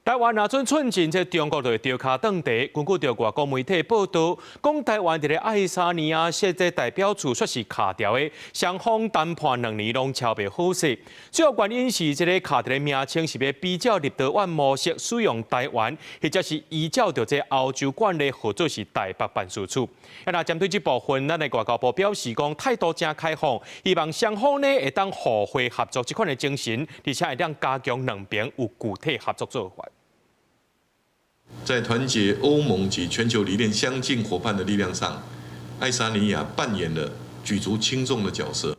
台灣若準寸進，這中國就會著跤轉地。根據著外國媒體報道，講台灣佇咧愛沙尼亞設這代表處煞是卡著的，雙方談判2年攏敲袂好勢。主要原因是這个卡著的名稱是欲比照立陶宛模式使用台灣，或者是依照著這歐洲慣例號做是台北辦事處。啊，若針對這部分，咱的外交部表示講態度誠開放，希望雙方呢會當互惠合作這款的精神，而且會當加強兩邊有具體合作做法。在團結歐盟及全球理念相近夥伴的力量上，愛沙尼亞扮演了舉足輕重的角色。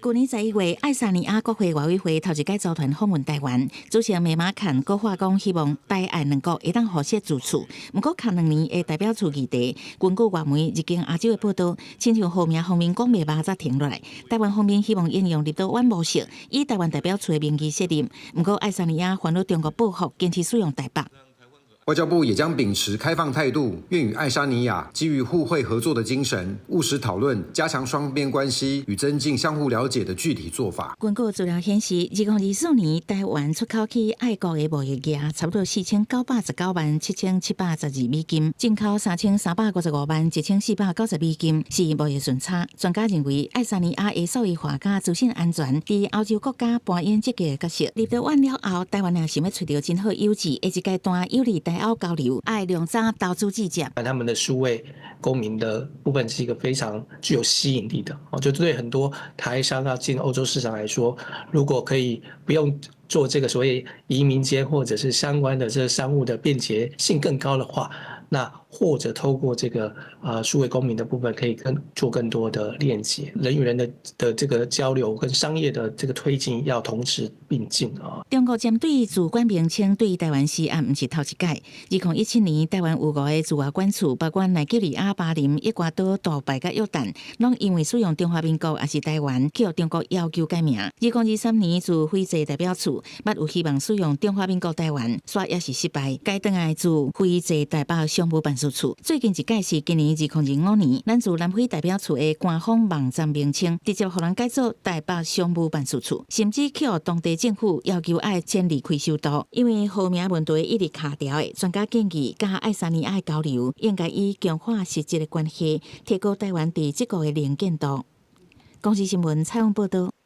舊年11月，愛沙尼亞國會外委會頭一擺組團訪問台灣，主席梅馬坎閣話講，希望台愛兩國會當互設住處。毋過卡兩年的代表處議題，根據外媒日經亞洲的報道，親像號名方面講袂罷才停落來。台灣方面希望應用立陶宛模式，以台灣代表處的名義設立。毋過愛沙尼亞煩惱中國報復，堅持使用台北。外交部也將秉持開放態度，願與愛沙尼亞基於互惠合作的精神，務實討論加強雙邊關係與增進相互了解的具體做法。根據資料顯示，2024年台灣出口去愛國的貿易額差不多4919萬7712美金，進口3355萬1490美金，是貿易順差。專家認為，愛沙尼亞的數位化佮資訊安全，佇歐洲國家扮演積極的角色。立陶宛了後，台灣若想欲揣著真好友誼，下一階段有利台歐交流，愛量早投資置業。他們的數位公民的部分是一個非常具有吸引力的，哦，就對很多台商要進歐洲市場來說，如果可以不用做這個所謂移民監或者是相關的這個商務的便捷性更高的話，那或者透過這個數位公民的部分，可以更做更多的鏈接，人與人的這個交流跟商業的這個推進要同時並進啊。中國針對駐館名稱對台灣施壓，毋是頭一擺。2017年，台灣有五个駐外館處，包括奈及利亞、巴林、厄瓜多、杜拜佮約旦，攏因為使用中華民國抑是台灣，去予中國要求改名。2023年，駐斐濟代表處，捌有希望使用中華民國台灣，煞也是失敗，改轉來駐斐濟台北商務辦事處。最近一擺是今年2025年，咱駐南非代表處的官方網站名稱，直接予人改做台北商務辦事處，甚至去予當地政府要求愛遷離開首都。因為號名問題一直卡著的，專家建議佮愛沙尼亞的交流應該以強化實質的關係，提高台灣佇這國的能見度。公視新聞採訪報道。